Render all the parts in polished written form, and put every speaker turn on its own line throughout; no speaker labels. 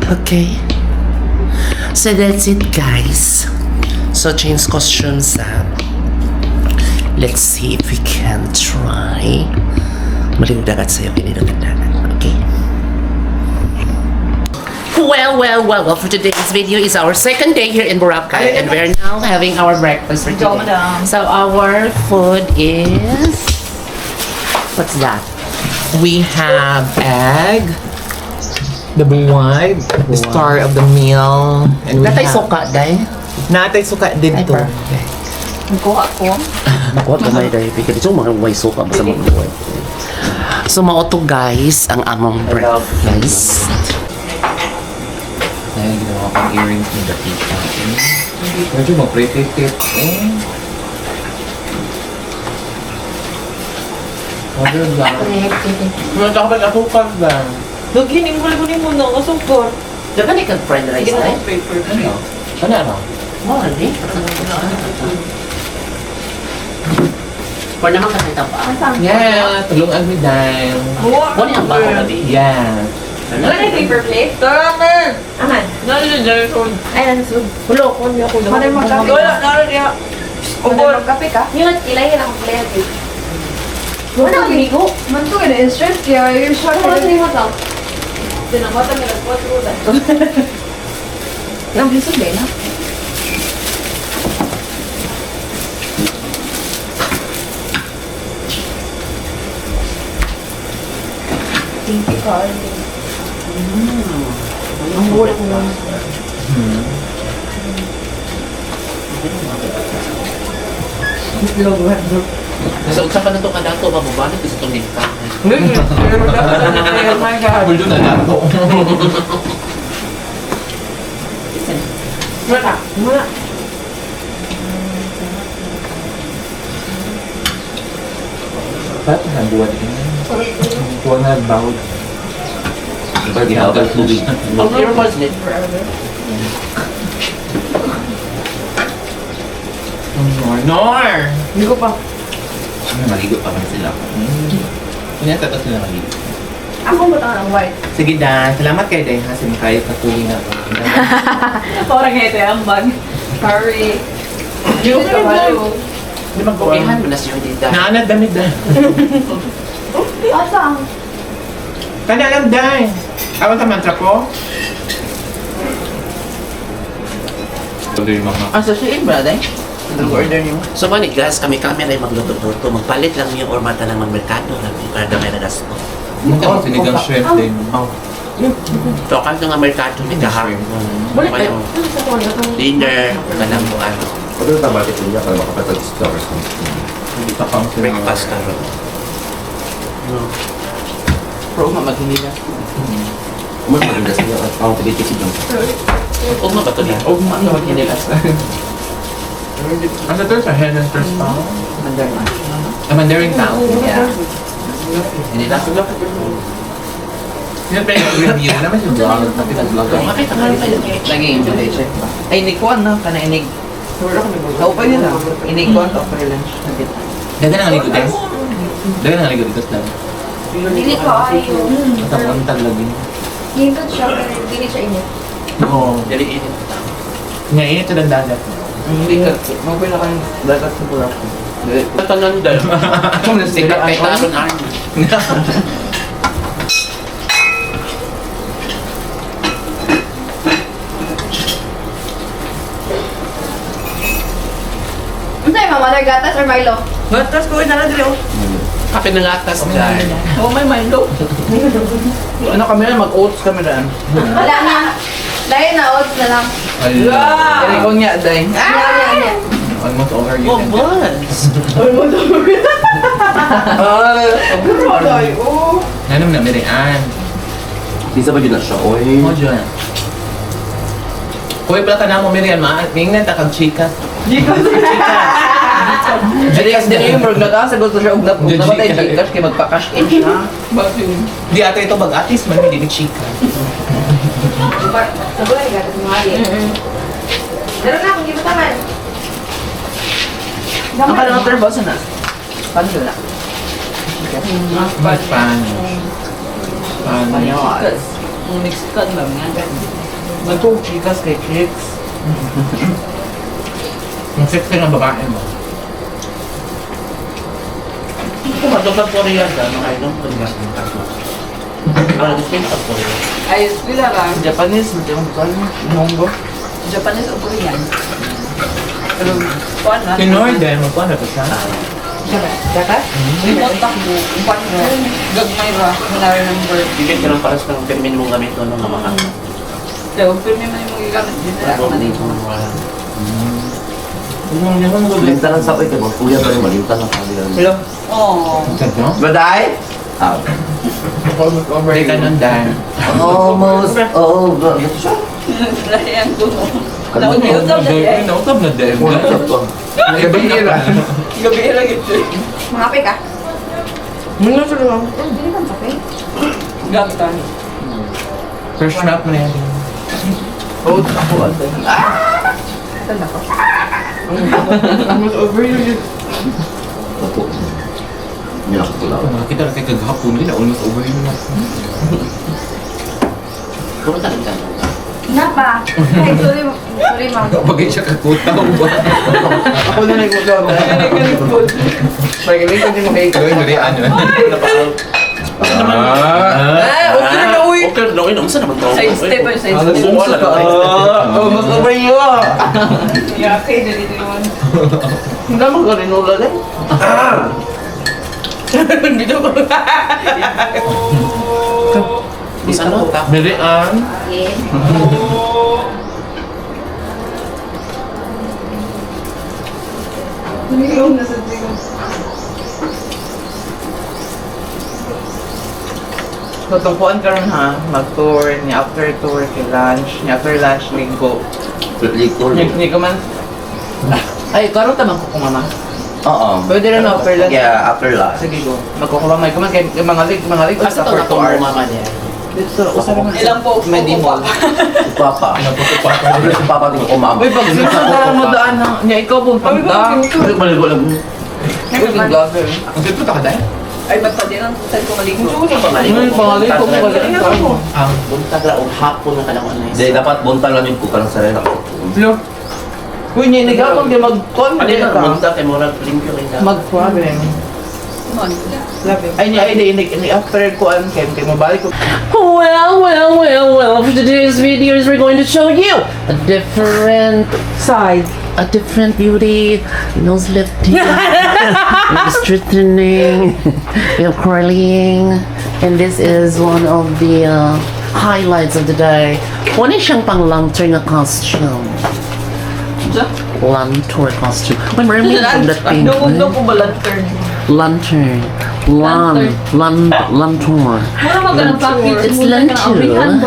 Okay. So that's it, guys. So change costumes ah. Let's see if we can try. Maling dagat sa'yo, kinilang dagat. Okay? Well, well, well, well, for today's video is our second day here in Boracay, and we're now having our breakfast for today. So our food is... What's that?
We have egg, the buwag, the star of the meal, and we
Natay
have
suka, day.
Natay suka dito.
Kuha ko.
Nakuha gamay dahil because ito mga way suka basta magbuhay. So mao to, guys, ang among breakfast.
Ay, ginawa kong earrings ni Dakita. Medyo mag-pretty tip eh. Order lang. Wala ka ba asukal ba?
Naghinim ko lang mo na kasukor.
Dagan ni kag fried rice
Sige
day.
na paper.
Ano? Ano ano?
Mo ani. Wala naman kasi tapa.
Yeah, tulungan mi dahil.
Wala ang baho na di.
Yeah.
Wala na paper plate? Tama! Aman. Ay, nasa sud.
Hulo ko niya ko.
Wala magkape. Wala, naro niya. Ubol. Magkape ka? Yung ilayin akong plate. Wala ka ginigo.
Man to na stress kaya yung short.
Wala sa lima tao. Tinamata nila 4. Nang lisod din na.
Thank you, Carl.
Ang bulat mo. Nasa utsa pa na itong kadato, mabubanat kasi itong lingka.
Buldo na nato.
Wala. Wala.
Ba't na buwan eh? Buwan na bawod.
Gihagal tubig. Ang earbuds ni.
Nor! Nor!
Hindi ko pa.
Maligo pa man sila. Hindi na sila maligo.
Ako mo ang white.
Sige Dan, salamat kay Day ha. Sige kayo patuloy na ako.
Parang ito yung bag.
Sorry.
Di mag-uwihan mo na siya dito.
Naanad damit Dan.
Asa?
Kana lang Dan. Awan ka mantra ko?
Ah, sa siya ba, day? Nag-order niyo?
So mani guys, kami kami rin magluto-luto. Magpalit lang yung or mata lang magmerkado lang yung para gamay na gasto.
Oh, sinigang shrimp din. Oh.
So kahit nga merkado ni kaha.
Wala
Wala
kayo.
Dinner, kanang mo ano,
Pwede na bakit niya para makapatag sa flowers ko.
Hindi pa kang
breakfast karon.
Pro, maghihila.
Mas maganda sa inyo at ang tigitisig lang.
Ug ma ba to niya?
O, ano maghihila sa?
Asa to sa Helen First Town?
Mandarin.
Ah, Mandarin Town.
Yeah.
Hindi lang. Yun pa yung review naman yung vlog. Pati nag-vlog ako.
Bakit ang ano kayo?
Lagi yung today check ba? Ay, inikuan na. Kana inig. Kaupay nila. Inikuan to for lunch.
Dagan ang ligo din. Dagan ang ligo dito sa
Dili ko ayo.
Ang tag lagi.
Hintod siya pero dili siya init.
Oo.
Dali init.
Nga init sa dagat.
Hindi ka. Mabay na kayong dagat sa Boracay. Dili.
Tanan dal. Sikat kay taron army.
Unsa yung mama gatas or Milo?
Gatas ko na lang dili.
Kape ng atas dai.
Oh, may Milo. Ano kami na mag-oats kami na.
Wala na. Lain na oats na lang.
Ala.
Ikaw niya, day.
Nya nya nya.
Almost over you.
Oh, buzz.
Ah, ay, oh.
Nanong na mirian.
Bisa ba yun na siya? Oy.
Mo dyan. Kuya pala ka na mo mirian ma. Tingnan ta kag chika.
Dili kasi dili yung murag nag-asa gusto siya og nap
Gcash.
namatay Gcash kay magpa-cash in siya.
Di ata ito mag-atis man hindi ni chika.
Sa bulan gatas mo ali. Meron na akong gibutangan.
Ang kanang term ba na? Paano na?
But Spanish. Spanish.
Mexican ba nga?
Nagtong chikas kay chicks. Ang sexy ng babae mo.
Kung matupag Korea ka, makainom ko niya ng tatlo. Ang gusto yung pag Korea.
Ay, sila lang.
Japanese, Nihongo.
Japanese o Korean. Pero, kuan na.
Pinoy din, magkuha na ba siya?
Dapat? Remote takbo. Kuan na. Gagmay ra. Wala remember.
Bigyan ka lang para sa ng permin mong gamit no, nga maka.
Pero, pirmi man yung gigamit din.
Ano dito wala.
Malinta lang sa kay kay kuya pa rin malinta lang sabi lang.
Hello.
Oo.
Baday? Ah.
Almost over. Hindi ka nun, Dan.
Almost over. Siya?
Lahi ang dumo. Nausap na din.
Nausap na din.
Wala to.
Gabi nila.
Gabi lang ito.
Mga kape ka?
Muna sila lang.
Hindi ka kape.
Gamitan.
Fresh map na yan. Oh, ako ate.
Tanda ko.
Almost over yun.
Opo. Hindi na ako.
Nakita na kay kagahapon nila, almost over yun na.
Puro talaga.
Napa. Ay, sorry, sorry ma'am.
Bagay siya kakutaw ba?
Ako na nag-upload. Pag-ibig ko din mo kayo.
Gawin mo rin ano. Ah!
Eh, okay na uy.
Okay na uy, unsa naman to?
Side step ay side step.
Wala lang.
Almost over you.
Yeah, okay, dito yun.
Hindi mo ka rin ulan eh. Dito ko.
Unsa no?
Merian.
Okay.
Nilong na sa tigo.
So, tungkuan ka ron ha, mag-tour, ni after tour, kay lunch, ni after lunch, linggo.
Likod.
Ni, ni ko man. Ay, karon ta magkukumama.
Oo.
Pwede rin after lunch.
Yeah, after lunch.
Sige go. Magkukumama ko man kay kay mga lig
Asa
sa
to
for
na
2 hours.
mama niya?
Dito sa usa man.
Ilang po?
Medimall.
Papa. Si Papa din ko mama.
Uy, pag sa mo daan na. Nya ikaw pong pagda.
Maligo lang.
Uy, vlogger.
Ang dito ta ka dahil?
Ay, ba't pa din ang saan ko maligo?
Ay, pangalan ko pangalan.
Ang buntag ra og hapon na kanang online.
Hindi, dapat buntag lang yung kuka ng sarili ako.
Lo. Uy, nya nagapang di mag-con
Ano
di
na
ka.
buntag kay murag limpyo kay ka.
Mag-problem. Ay, niya, ay, di, ni after kuan kay kay mabalik ko.
Well, well, well, well, for today's videos, we're going to show you a different
Side.
A different beauty, nose lifting, we have straightening, we have curling, and this is one of the highlights of the day. Wala siyang pang lantern na costume. Lantern costume. May mermaid from that pink.
Dungog ko ba lantern?
Lantern. Lan. Lan. Lantern.
Mura mag anong package.
It's lantern.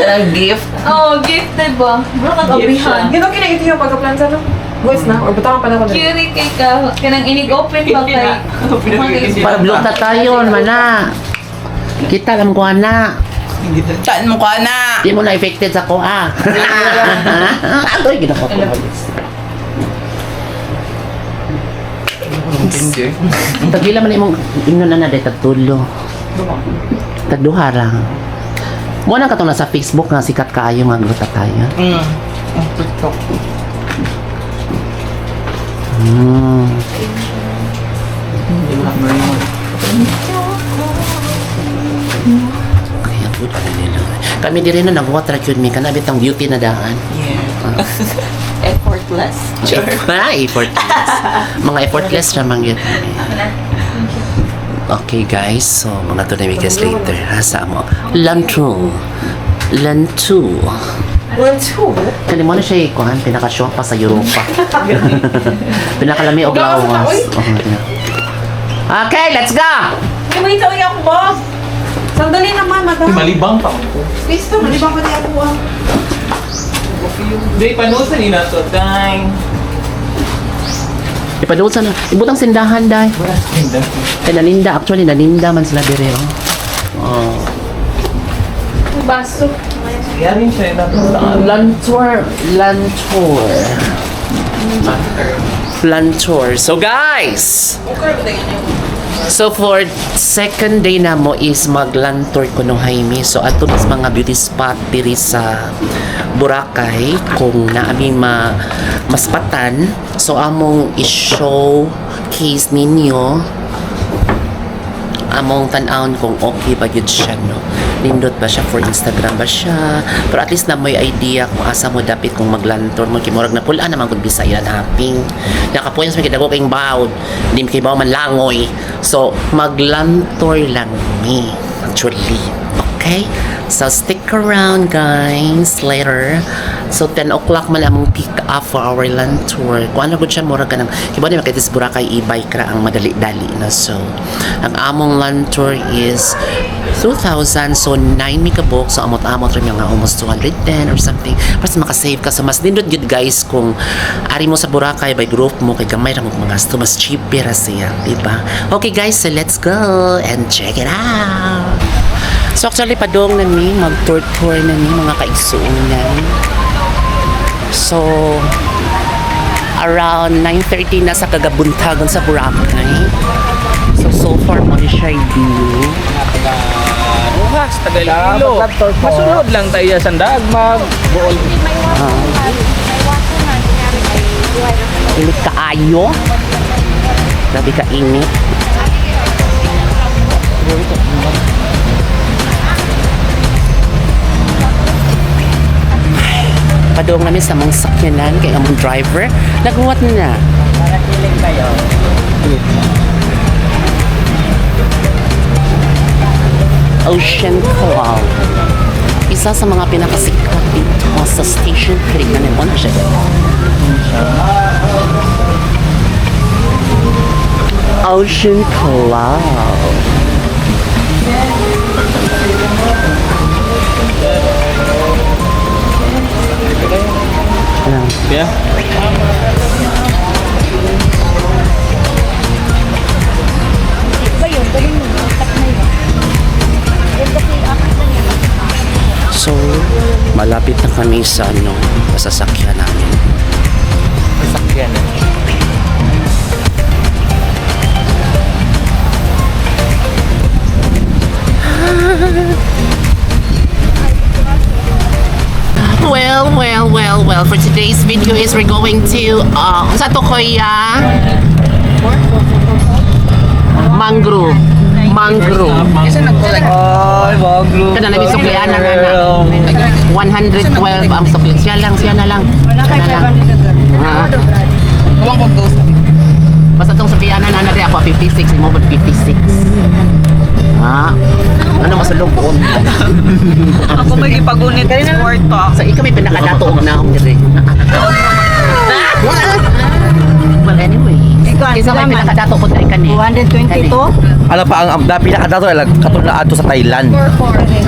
Kanang gift.
Oh, gift diba? Mura kag abrihan.
Gino kinaiti yung pagka-plansa no? Voice na? Or butangan pa na ko na?
Curie kay ka. Kanang inig open pa kay.
Pabluta tayo, mana. Kita lang ko na.
Taan mo ka na.
Di mo na affected sa ko ah. Agoy ginawa ko.
Hindi.
Tagila man imong ingnon na na day tagtulo. Tagduha ra. Mo na katong nasa Facebook nga sikat kaayo nga gluta tayo.
Ang TikTok. Hindi mo na
Kaya good ka nila. Kami diri na nagwa ra gyud mi kana bitang beauty na daan.
Yeah.
Effortless.
Ah, effortless. Mga effortless ra man gyud kami. Okay guys, so mga to na guys later ha sa amo. Lantu. Lantu.
One, two.
Kani mo na siya ikuhan, pinaka-show pa sa Europa. Pinakalami og lawas. Oh, yeah. Okay, let's go!
Ay, may tawag ako, Bob! Sandali naman, madam.
Malibang pa ako.
Please to, malibang pa niya ako ah.
Hindi, panusan ni na to, dang.
Ipaduot sa na. Ibutang sindahan, day.
Wala sa tinda.
Kay naninda, actually, naninda man sila dire, oh. Oh.
Baso.
Kaya rin siya na to.
Lantor. Lantor. Lantor. So, guys!
Okay ba tingin niyo?
So for second day na mo is mag-land tour ko no Jaime. So ato mas mga beauty spot diri sa Boracay kung naami ma maspatan. So among i-show case ninyo among tan-awon kung okay ba gyud siya, no, nindot ba siya for Instagram ba siya, pero at least na may idea kung asa mo dapit kung mag-land tour mo kay murag na pula naman kung bisa ilan haping nakapuyan sa may kadago kayong bawd di kay baw man langoy. So mag-land tour lang mi actually. Okay, so stick around, guys, later. So 10 o'clock man among pick up for our land tour. Kung ano gud siya, murag ka ng kiba ni makita sa Boracay, e-bike ra ang madali-dali na. So ang among land tour is 2,000, so 9 mi kabuok, so amot-amot rin mga almost 210 or something para makasave ka. So mas nindot gyud, guys, kung ari mo sa Boracay by group mo kay gamay ra mo mga gasto, mas cheaper ra siya, di ba? Okay guys, so let's go and check it out. So actually padong na mi, mag tour tour na mi, mga kaigsuonan. So around 9:30 na sa kagabuntagon sa Boracay. So so far mo ni siya view.
Bukas, Tagalilo. Masunod lang tayo sa mag buol.
Init kaayo. Grabe ka init. Grabe ka init. Ay, padung namin sa mong sakyanan kay among driver naghuwat na na.
Para feeling kayo.
Ocean Club. Isa sa mga pinakasikat dito sa Station 3 na mo na siya. Ocean Club. Ano?
Yeah.
Ba yun? Galing mo. Tak na yun. Yun kasi akat na niya.
So, malapit na kami sa ano, sasakyan namin.
Sasakyan eh.
Well, well, well, well. For today's video is we're going to, sa to, kuya? Mangrove. Mangrove.
Ay, baglo.
Kada namin suklian na nga na. 112 ang sukli. Siya lang, siya na lang. Siya na lang. Ah. Basta tong suklian na na ako 56, imo ba 56? Ah. Ano masulong buon?
Ako may ipagunit sport to.
So ikaw may pinakadato og naong dire. Well, anyway. Isa may pinakadato ko tayo kani.
122?
Ano pa ang pinakadato ay katulad na ato sa Thailand.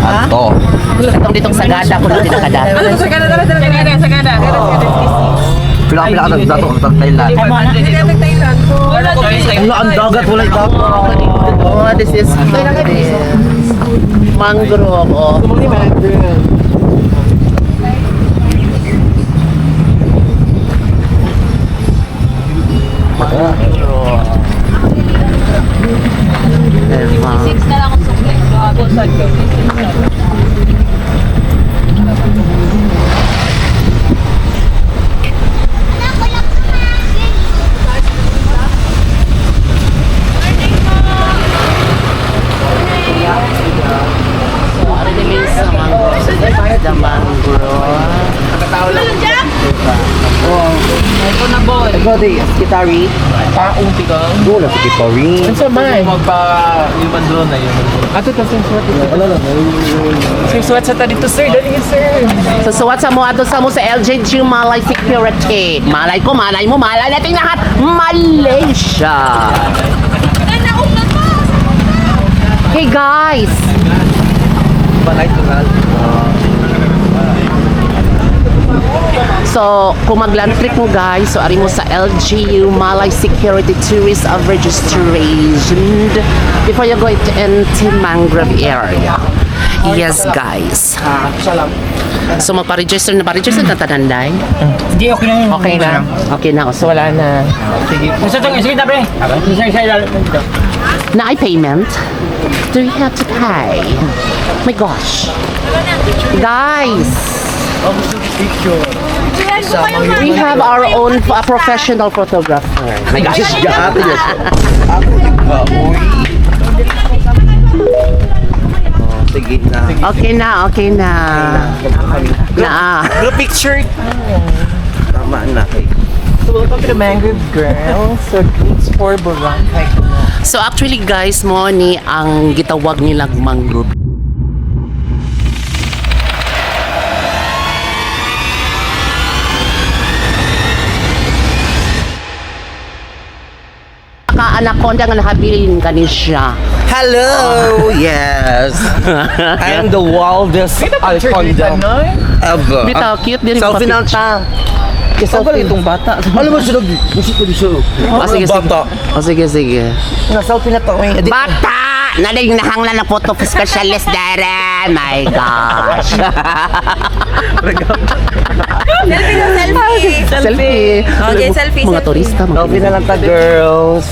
Ato.
Katong ditong Sagada ko na pinakadato.
Sagada, sagada, sagada.
Pinakadato sa Thailand. Wala ang dagat, wala yung dagat.
Oh, this is mangrove. Oh. Mangrove. Diba?
6 na lang ang sukli.
So, ano din yung sa mangrove? So, this is the mangrove.
Ikaw di, Kitari.
Paunti ka.
Doon si Kitari.
Unsa man?
Magpa human drone na human drone.
Ato ta sa suwat.
Wala lang.
Sir, suwat sa ta dito, sir. Dali, sir.
So, suwat sa mo ato sa mo sa LJG Malay Security. Malay ko, malay mo, malay natin lahat. Malaysia. Hey guys!
Balay to na.
So, kung mag-land trip mo guys, so ari mo sa LGU Malay Security Tourist of Registration before you go into mangrove area. Yes, guys. So, magpa-register na, pa-register na tanan, day?
Hindi, okay na yun.
Okay na.
Okay na. So,
Wala na.
Sige. Isa itong, sige na, pre. Isa, isa, isa.
Naay payment? Do we have to pay? My gosh. Guys! We have our own professional photographer. My gosh.
Ate, yes. Ako nagkaoy. Oh, sige na.
Okay na, okay na. Na.
Group picture. Tama na kay.
So welcome to the Mangrove Girls. So it's for Boracay.
So actually guys, mo ni ang gitawag nilang mangrove. Ka-anaconda nga nahabilin kani siya.
Hello! Yes! I am the wildest anaconda ever.
Bitaw, cute din yung
Selfie na ta.
Selfie itong bata.
Alam mo siya, gusto ko siya.
Oh, sige, sige.
Bata.
Oh, sige, sige.
Na selfie na to. Eh.
Bata! Naling nahanglan na photo specialist dere. My gosh.
Selfie na selfie.
Selfie.
Okay, selfie,
Mga
selfie.
turista. Mga
Selfie na lang ta, girls.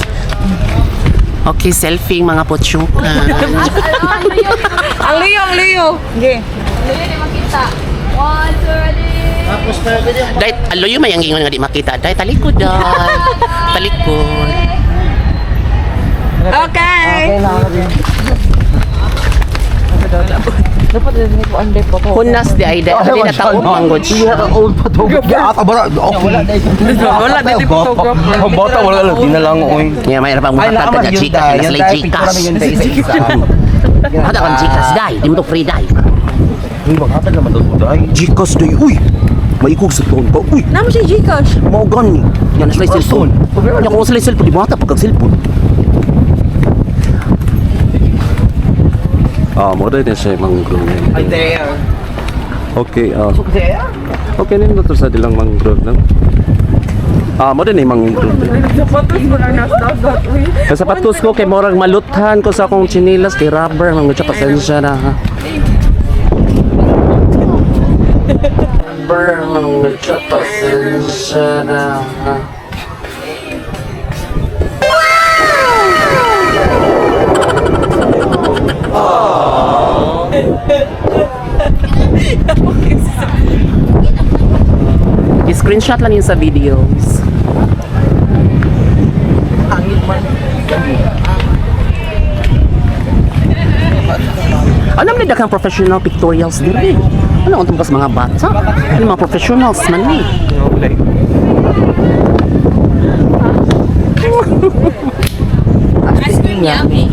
Okay, selfie mga putsyukan.
Ang liyo, ang liyo. Okay.
Dahil, alo yung may ang ingon nga di makita. Dahil, talikod dahil. Talikod.
Okay.
Dapat din ko under po.
Hunas di ay dahil. Di na taong manggod siya.
Old photographer. Ata bara. Okay.
Wala dito photographer.
Ang bata wala lang di na lang oy.
Yeah, mayroon pang
Ay,
mga
naaman
tagka
yun
chika.
tayo.
Sila
Yun
sila
tayo, picture
chikas.
namin yun tayo isa-isa.
Hata kang chikas dahil. Di mo to free dahil.
Uy, maghatag naman daw tayo. Gcash day, uy! Maikog sa ton ko, uy!
Namo siya Gcash.
Mao gani.
Yan na sila yung cellphone. Yan kung sila yung cellphone, di mo hata pagkag cellphone.
Ah, mo rin siya yung mangrove.
Ay, there.
Okay, ah. Okay, nindot sa dilang mangrove no? Ah, mo rin yung mangrove.
Sapatos mo lang nasa dagat. Uy.
Sa sapatos ko kay morang maluthan ko sa akong chinilas kay rubber mga siya pasensya na ha. Rubber mga siya pasensya na ha.
I-screenshot lang yun sa videos. Ano man daghang professional pictorials din eh. Ano ang tumbas mga bata? Ano mga professionals man eh.
Ice cream yummy.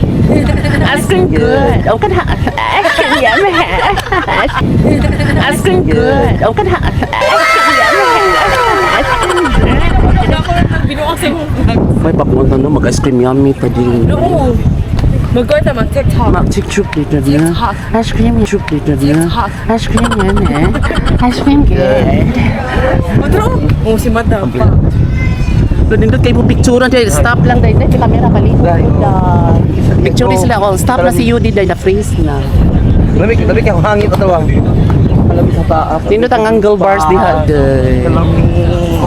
Ice cream good. Oh, kan ha. Ice cream yummy. Ice cream good. Oh, kan ha. Ice cream yummy. Ice cream good. May papunta no, mag-ice cream yummy pa din.
Oo. Mag-go mag TikTok.
Mag-tiktok dito na. Ice cream tiktok dito na. Ice cream yummy. Ice cream good.
Madro. Oh, si Madam pa.
Nindot kayo mo picturean dahil stop lang dahil dahil camera kalimot dahil. Picture sila oh, stop na si Yudi dahil na freeze na.
Lamig, lamig ang hangin ato ang. Alam sa taas.
Nindot ang angle bars diha dahil.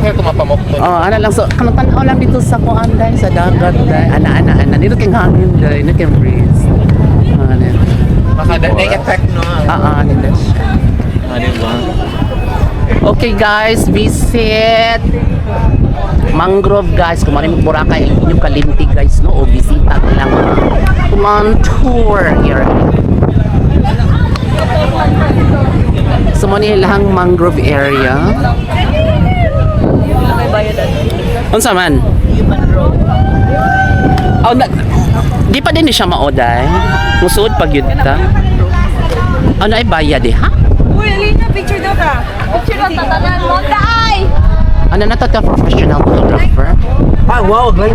Okay, kumapamok to.
Oh, ana lang so kanang tan-aw lang dito sa kuan dahil sa dagat dahil. Ana ana ana nindot kay hangin dahil, nindot kay breeze. Ana.
Baka na effect no.
Ah, ah, nindot siya.
Ah, di ba?
Okay guys, visit mangrove guys. Kung mo Boracay, inyong kalimti guys no o bisita lang mga on tour here. So mo ni ilahang mangrove area. Unsa man? Oh, na, di pa din ni siya maoday. Musuod pag yun ta. Ano ay bayad eh, ha?
Uy, Alina, picture daw ka.
Picture lang tatanan mo. Daay!
Ano na to ta professional photographer?
Ah, wow, glide.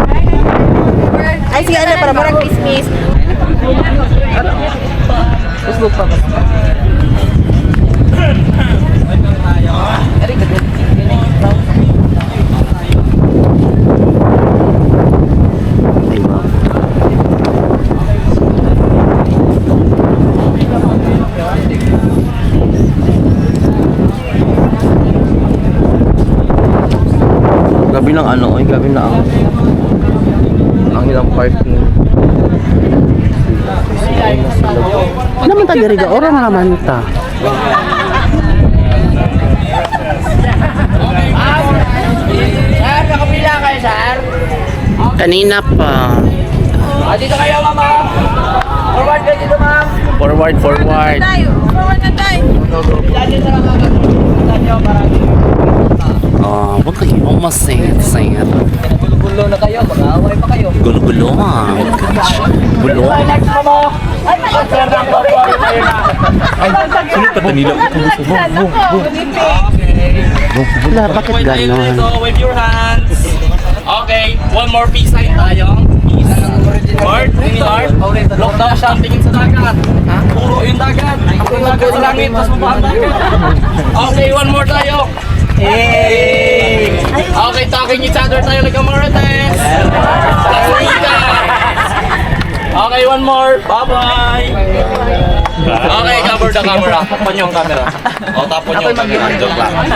Ay, sige, ano, para parang Christmas.
Ay, wow.
Gabi ng ano, ay gabi na ang ilang parking.
Nauna sila. Naman ta diri ga ora nga naman ta.
Sir, nakapila kayo, sir.
Kanina pa.
Ah, dito kayo, mama. Forward kayo dito, ma'am.
Forward, forward. Oh, wag kayo masayat-sayat.
Gulo na kayo, mag-aaway pa kayo.
Gulo-gulo ah. Gulo.
Next, mama. After ng forward kayo na.
Wala, bakit ganon?
Wave your hands. Okay, one more peace sign tayo. Peace. Heart, heart. Lock daw siya ang tingin sa dagat. Puro yung dagat. Ang dagat sa langit, mas mababa ang dagat. Okay, one more tayo. Hey! Okay, talking each other tayo like a marites. Okay, one more. Bye-bye. Okay, cover the camera. Tapon yung camera. O, tapon yung camera. Joke lang.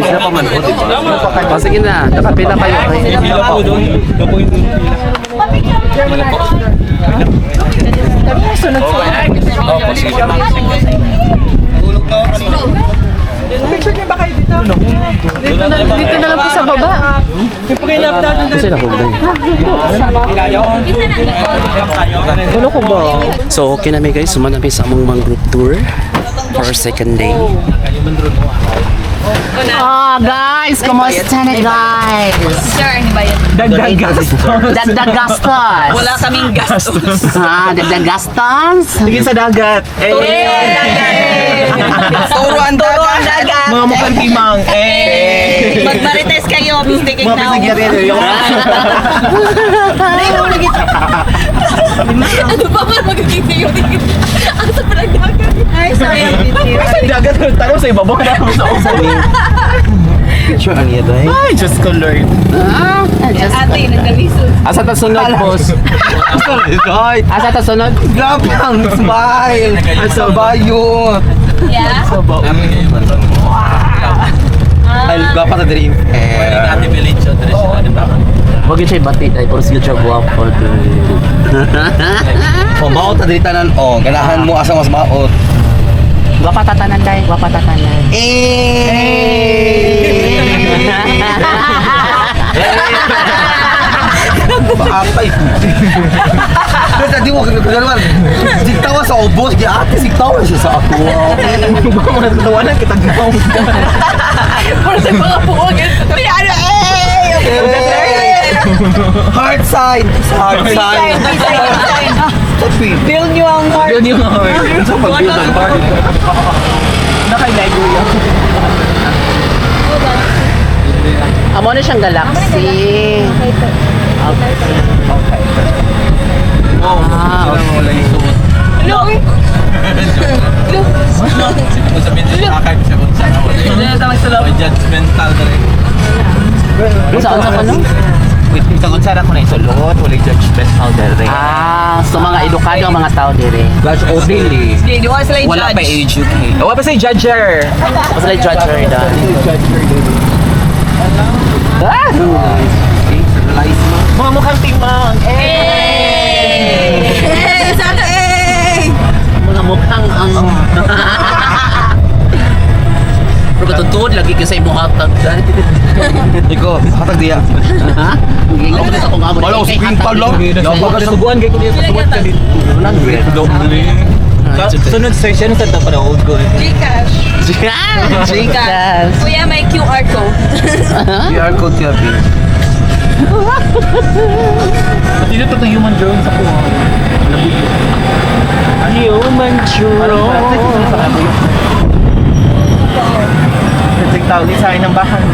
Isa pa man ko, di ba? Oh, sige na, nakapila kayo.
Pila po doon. Opo, sige.
Dito na lang po sa baba.
Kasi nahulog. Gulo ko ba?
So, okay na mi guys. Suman na mi sa among mga group tour for our second day.
Oh, guys, kumusta na guys?
Sir, ano ba yun?
Dagdag gastos.
Wala kaming gastos.
Ah, dagdag gastos.
Tingin sa dagat. Eh.
Turo ang dagat.
Mga mukhang timang. Eh.
Magmarites kayo, mistaken
Mga
now.
pisagyari.
Ano ba ba magkikita yung Ang sa parang dagat. Ay, sorry.
Sa dagat, tanong sa ibabaw na ako sa ubo.
Picture ang iya, day.
Ay, Diyos ko, Lord.
Ate, nagkalisod.
Asa ta sunod, boss?
Ay,
Asa ta sunod?
grabe ang smile. Ang sabayo.
Yeah?
Ay, gapa sa dream. Eh.
Ate Village, oh, dire sila, di ba?
Huwag yun siya bati dahil puro sige siya guwapo.
O, maot na diri tanan. O, ganahan mo asa mas maot.
Gwapa tatanan day, gwapa tatanan.
Eh! Paapay. Kasi di mo kaganaman. Sigtawa sa ubos, gi ate sigtawa siya sa ako.
Mga natawanan kita gaw.
Para sa mga buog. May ano, eh!
Heart sign. Heart sign. Tapi.
Build nyo ang heart.
Yun yung heart.
Sa pag-build ng heart.
Nakay-Lego yun.
Amo na siyang galaxy.
Ah, okay.
Lo, eh.
Judgmental na rin.
Saan sa kuno?
Wait, isang unsa ra ko na isulot, walay judgmental dere.
Ah, so mga edukado ang mga tao dire.
Gosh, oh, dili.
Hindi, di wala sila yung
Wala pa
judge.
educate. Wala pa say judger.
Basta like judger dahil.
Mga mukhang timang. Eh!
Eh, sana eh!
Mga mukhang ang... Pero katutuod lagi ka sa imong hatag dahil.
Iko, hatag diya.
Ha? Ako na sa akong amo.
Wala ko sa green pal lang.
Suguan kay kuya patuwad ka dito. Sunod sir, siya nung sa panood ko.
Gcash.
Gcash.
Kuya, may QR code.
QR code siya, B.
Dito to human drone sa kuha.
Human drone.
Tao ni sa ng bahan.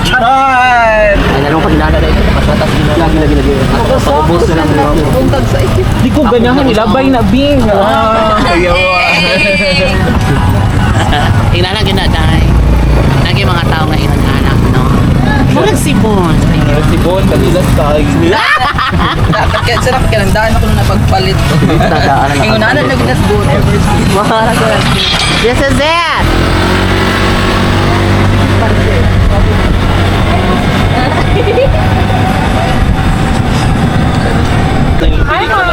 Charot!
Ay, alam ko pag inala na ito, pagkatas lagi lagi lagi. Pag-ubos na lang.
Di ko ganahan, nilabay na bing.
Inala gina dai. Lagi mga tao nga ingon anak no. Murag sibon.
Sibon, kanilas tayo.
Kaya sarap kailangan ako nung napagpalit. Ingon na na ginas buon ever since.
This is it.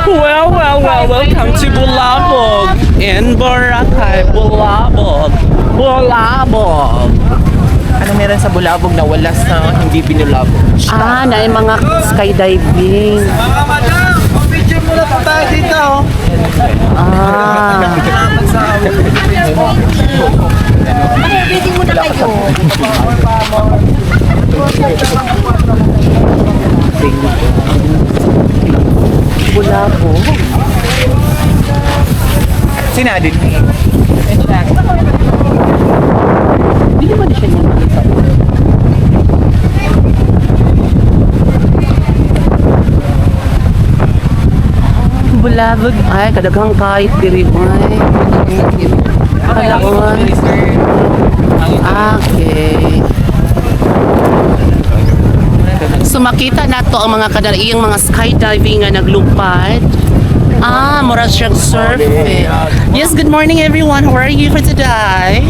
Well, well, well, welcome to Bulabog in Boracay. Bulabog. Bulabog.
Ano meron sa Bulabog na wala sa hindi binulabog?
Ah, na yung mga skydiving.
Mga madam, picture muna po tayo dito. Oh.
Ah.
Reading muna kayo.
Bulabog.
Sinadin.
Hindi naman siya yung makita. Bulabog. Ay, kadaghang kahit diri ay. Kalaon. Okay. So makita nato ang mga kadalaiyang mga skydiving nga naglupad. Ah, mura siyang surfing. Yes, good morning everyone. How are you for today?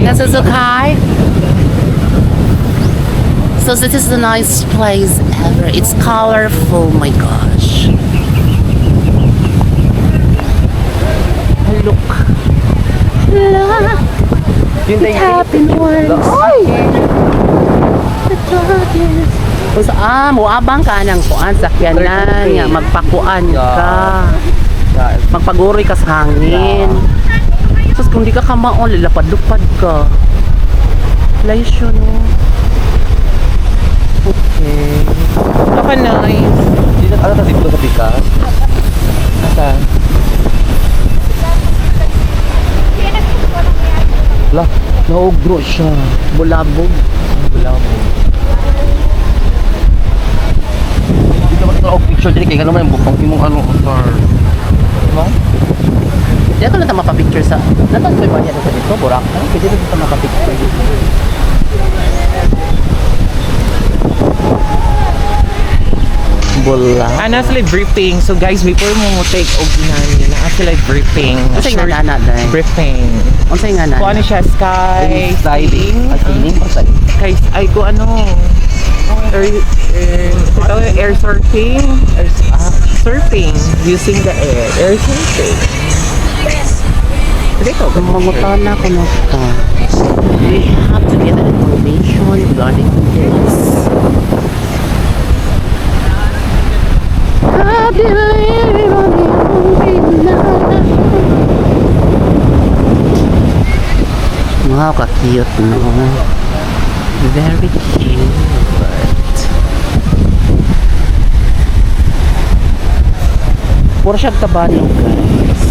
Yes, it's okay. So this is the nice place ever. It's colorful, my gosh. Look. La. It happened once. The darkest. Kung sa ah, muabang ka ng kuan sakyanan nga magpakuan ka. Magpaguroy ka sa hangin. Tapos kung di ka kamaon, lalapad-lupad ka. Laysyo, no? Okay.
Baka nice.
Dito, ano ta dito sa Pikas?
Asa?
La, naugro siya.
Bulabog.
Bulabog. Dito ba ito picture dili kay ganun man bukong imong ano star.
Di ako lang ta mapapicture sa... Natan ko ba niya sa dito? Boracay? Pwede rin dito mapapicture dito. Bula.
Ana sila briefing. So guys, before mo mo take og nani, naa sila briefing.
Unsay nga
Short
nana, day?
Briefing.
Unsay nga nana?
Kung ano siya, sky,
Sliding.
skiing,
Ay, skiing o sliding?
Kay, ay ko ano, air, air, ito, air surfing, air, surfing, using the air, air surfing. Dito,
Mangutana ko na ta. We have to get an information regarding this. I believe on you. Wow, ka-cute, no? Very cute. Puro siyang tabanog, guys.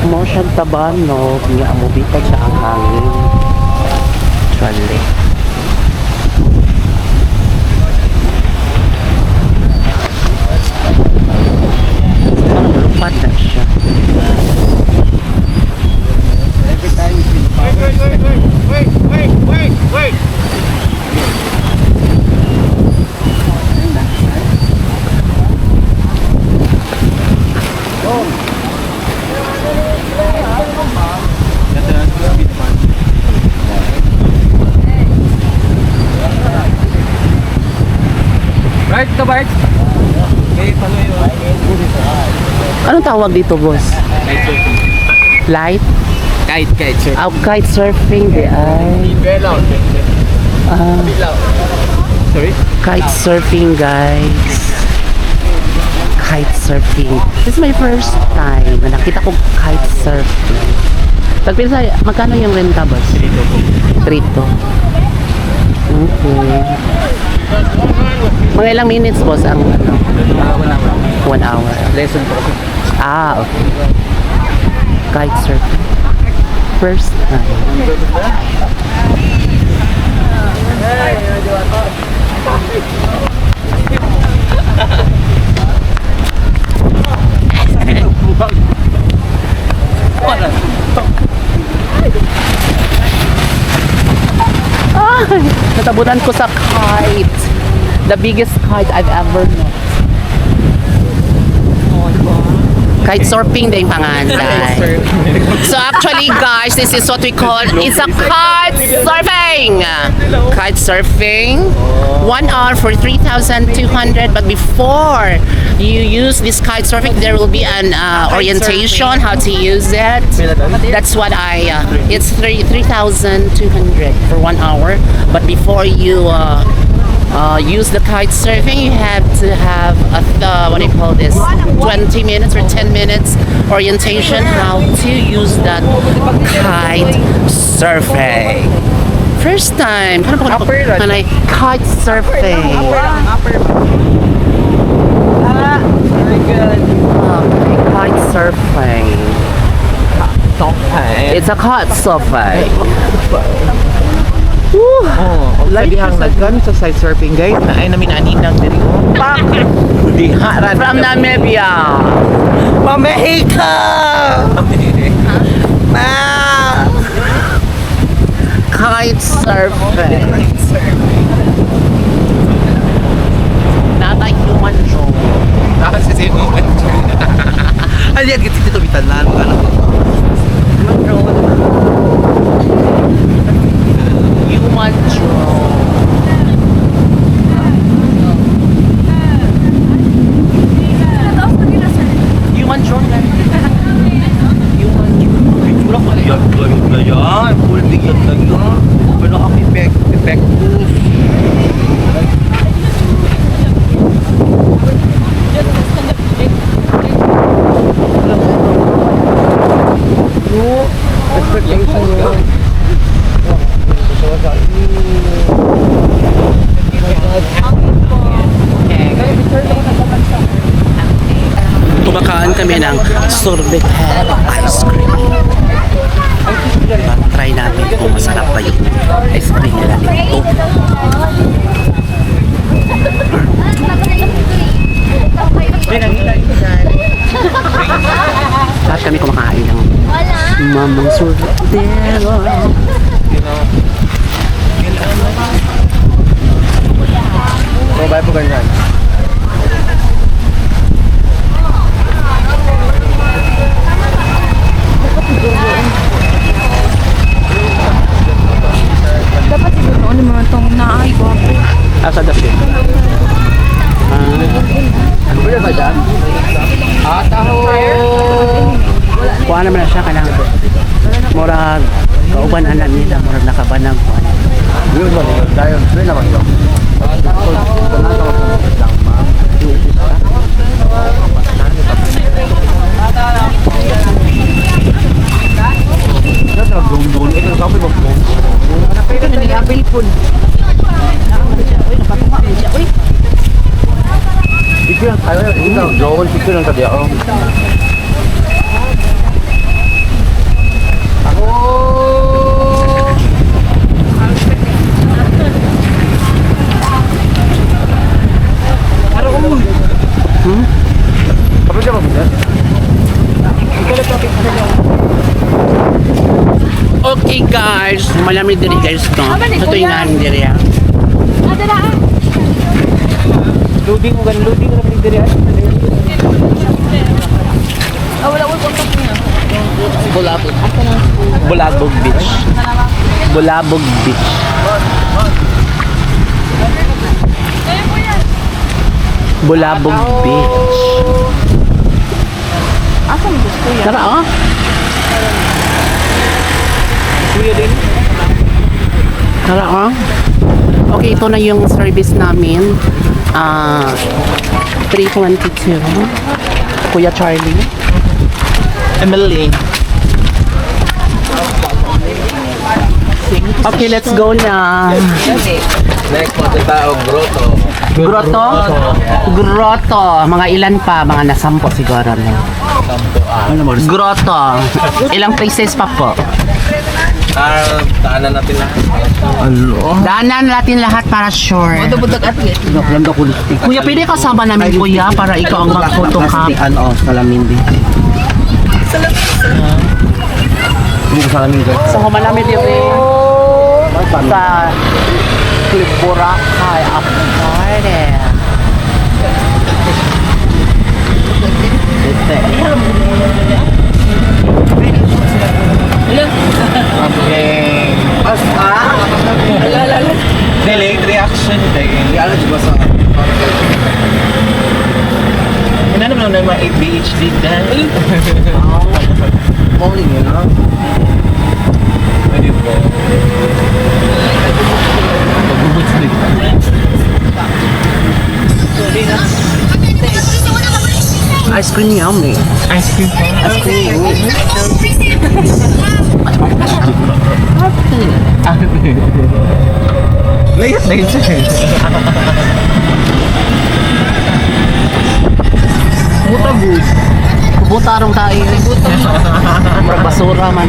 Mo siyang tabanog, nga mubitan siya ang hangin. Actually. Parang lupad na siya.
Right ka, Bart?
Anong tawag dito, boss? Light?
Kite, kite, sir.
Oh, kite surfing, di ay. Ah.
Sorry?
Kite surfing, guys. Kite surfing. This is my first time na nakita ko kite surfing. Tagpila, magkano yung renta, boss? 3-2. Okay. Mga ilang minutes, boss, ang ano? 1 hour.
Lesson po.
Ah, okay. Kite surfing. First time. Ay, natabunan ko sa kite. The biggest kite I've ever met. Kite surfing din panganday. So actually, guys, this is what we call, it's a kite surfing. Kite surfing. 1 hour for 3,200. But before you use this kite surfing, there will be an orientation how to use it. That's what I. It's 3,200 for 1 hour. But before you use the kite surfing, you have to have a what do you call this? 20 minutes or 10 minutes orientation how to use that kite surfing. First time. Paano ba
Upper rod.
Kanay, kite surfing.
Upper Ah, very good.
Okay, kite surfing.
Tongkay.
It's a kite surfing.
Oh, sa dihang nagkano sa side surfing, guys, na ay namin aninang diri oh. Pak. Diha ra.
From Namibia.
Mexico! Ma!
Kite surfing. Not a human drone.
Tapos si Sino.
Ay, yan, kasi dito bitanan. Ano ko?
Human drone. Human drone. Human drone.
Picture ako. Yan, yan, yan. Full bigyan na yan. Pero ang effect, effective.
Expectation.
Kumakain kami ng sorbetero ice cream. Try namin kung masarap ba yung ice cream nila dito. Lahat kami kumakain ng mamang sorbetero.
Mabay po ganyan.
Dapat siguro ano mga tong naay gwapo.
Asa dapit?
Ah, taho.
Kuha naman na siya kanang murag kauban anak nila, murag nakabanag kuha na.
Yun ba yun? Dahil, yun naman yun. Picture lang tayo. Drone, picture lang tayo. Oh. Kapag siya mabugat?
Okay guys, malamig diri guys no. Ito yung nga diri ah.
Loading mo gan loading ra diri ah.
Bulabog. Bulabog Beach. Bulabog Beach. Bulabog Beach.
Asan gusto yan?
Tara oh.
Kuya din.
Tara oh. Okay, ito na yung service namin. Ah, 322. Kuya Charlie.
Emily.
Okay, let's go na.
Next, punta tao, grotto.
Grotto? Grotto. Mga ilan pa? Mga nasampo siguro. No? Grotto. Ilang places pa po?
Ah, daanan natin lahat.
Daanan natin lahat para sure. Kuya, pwede kasama namin, kuya, para ikaw ang mag-photocop.
Ano, salamin din. Hindi ko salamin ko.
So, humalami diri sa Cliff Boracay Apartment.
Delayed reaction din.
Alam ba sa
Ano naman na mga ADHD dahil?
morning yun, ha?
Pwede po.
Ice cream yummy.
Ice cream po.
Ice cream.
Late, late siya.
Kubuta rong tayo. Murag basura man.